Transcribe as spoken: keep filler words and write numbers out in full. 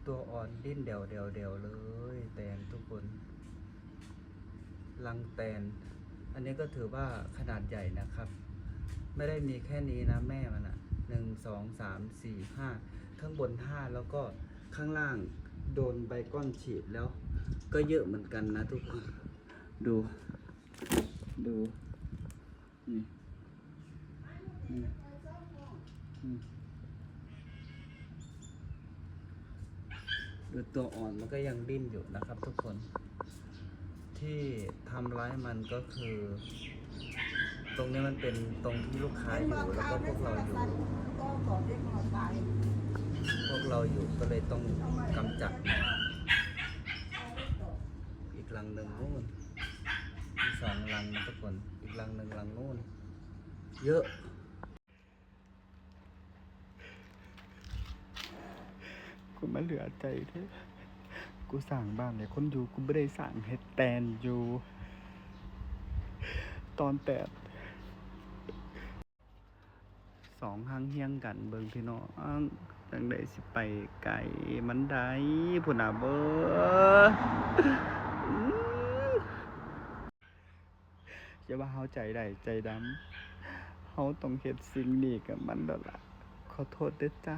ตัวอ่อนดิ้นแดวๆๆเลย แตนทุกคน รังแตน อันนี้ก็ถือว่าขนาดใหญ่นะครับ ไม่ได้มีแค่นี้นะ แม่มันอะ หนึ่ง สอง สาม สี่ ห้า ข้างบนห้า แล้วก็ข้างล่างโดนใบก้อนฉีดแล้ว ก็เยอะเหมือนกันนะทุกคน ดู ดู นี่ นี่ นี่ ดูตัวอ่อนมันก็ยังดิ้นอยู่นะครับทุกคน ที่ทำร้ายมันก็คือ ตรงนี้มันเป็นตรงที่ลูกค้าอยู่ แล้วก็พวกเราอยู่ พวกเราอยู่ก็เลยต้องกำจัด อีกรังหนึ่งนู่น มีสองรังนะทุกคน อีกรังหนึ่งรังนู่น เยอะ กูมาเหลือใจเด้อ กูสร้างบ้านให้คนอยู่ กูบ่ได้สร้างให้แตนอยู่ ตอนแตน สองฮังเฮียงกัน เบิ่งพี่น้อง จั่งใด๋สิไปไกลมันได้ พุ้นน่ะเบิ่ง อย่าว่าเฮาใจใด๋ใจดำ เฮาต้องเฮ็ดสิ่งนี้กับมันแล้วล่ะ ขอโทษเด้อจ้า